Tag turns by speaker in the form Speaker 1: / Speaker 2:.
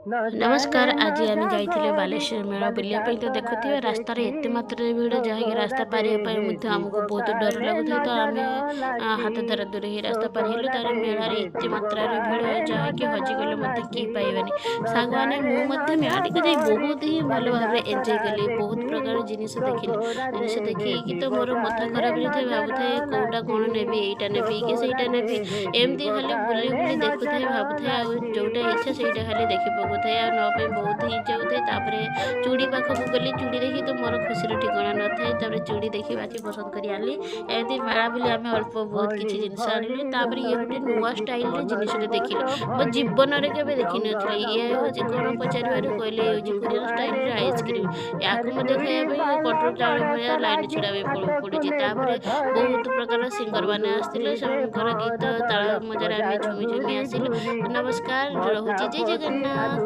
Speaker 1: ନମସ୍କାର, ଆଜି ଆମେ ଯାଇଥିଲେ ବାଲେଶ୍ୱର ମେଳା ବୁଲିବା ପାଇଁ। ତ ଦେଖୁଥିବେ, ରାସ୍ତାରେ ଏତେ ମାତ୍ରାରେ ଭିଡ଼, ଯାହାକି ରାସ୍ତା ପାରିବା ପାଇଁ ମଧ୍ୟ ଆମକୁ ବହୁତ ଡର ଲାଗୁଥାଏ। ତ ଆମେ ହାତ ଧରା ଧରି ହେଇ ରାସ୍ତା ପାରି ହେଲୁ। ତାର ମେଳାରେ ଏତେ ମାତ୍ରାରେ ଭିଡ଼, ଯାହାକି ହଜିଗଲେ ମଧ୍ୟ କେହି ପାଇବେନି। ସାଙ୍ଗମାନେ, ମୁଁ ମଧ୍ୟ ମେଳାଟିକୁ ଯାଇ ବହୁତ ହିଁ ଭଲ ଭାବରେ ଏନ୍ଜୟ କଲି। ବହୁତ ପ୍ରକାର ଜିନିଷ ଦେଖିଲି। ଜିନିଷ ଦେଖିକି ତ ମୋର ମଥା ଖରାପ ହେଇଯାଇଥାଏ। ଭାବୁଥାଏ କେଉଁଟା କ'ଣ ନେବି, ଏଇଟା ନେବି କି ସେଇଟା ନେବି। ଏମିତି ଖାଲି ବୁଲି ବୁଲି ଦେଖୁଥାଏ, ଭାବୁଥାଏ, ଆଉ ଯେଉଁଟା ଇଚ୍ଛା ସେଇଟା ଖାଲି ଦେଖି ପକାଉଥାଏ, ଆଉ ନେବା ପାଇଁ ବହୁତ ହିଁ ଇଚ୍ଛା ହେଉଥାଏ। ତାପରେ ଚୁଡ଼ି ପାଖକୁ ଗଲି। ଚୁଡ଼ି ଦେଖି ତ ମୋର ଖୁସିର ଠିକଣା ନଥାଏ। ତାପରେ ଚୁଡ଼ି ଦେଖି ବାଛି ପସନ୍ଦ କରି ଆଣିଲି। ଏମିତି ମେଳା ବୁଲି ଆମେ ଅଳ୍ପ ବହୁତ କିଛି ଜିନିଷ ଆଣିଲୁ। ତାପରେ ଇଏ ଗୋଟେ ନୂଆ ଷ୍ଟାଇଲର ଜିନିଷଟେ ଦେଖିଲି, ମୋ ଜୀବନରେ କେବେ ଦେଖିନଥିଲି। ଇଏ ହେଉଛି କ'ଣ ପଚାରିବାରୁ କହିଲେ, ଇଏ ହେଉଛି କୋରିଆନ୍ ଷ୍ଟାଇଲର ଆଇସ୍କ୍ରିମ୍। ୟାକୁ ମଧ୍ୟ ଖାଇବା ପାଇଁ କଣ୍ଟ୍ରୋଲ ଚାଉଳ ଭଳିଆ ଲାଇନ୍ ଛିଡ଼ା ପାଇଁ ପଡ଼ୁଛି। ତାପରେ ବହୁତ ପ୍ରକାର ସିଙ୍ଗର ମାନେ ଆସିଥିଲେ। ସେମାନଙ୍କର ଗୀତ ତାଳ ମଜାରେ ଆମେ ଝୁମି ଝୁମି ଆସିଲୁ। ନମସ୍କାର, ରହୁଛି। ଜୟ ଜଗନ୍ନାଥ।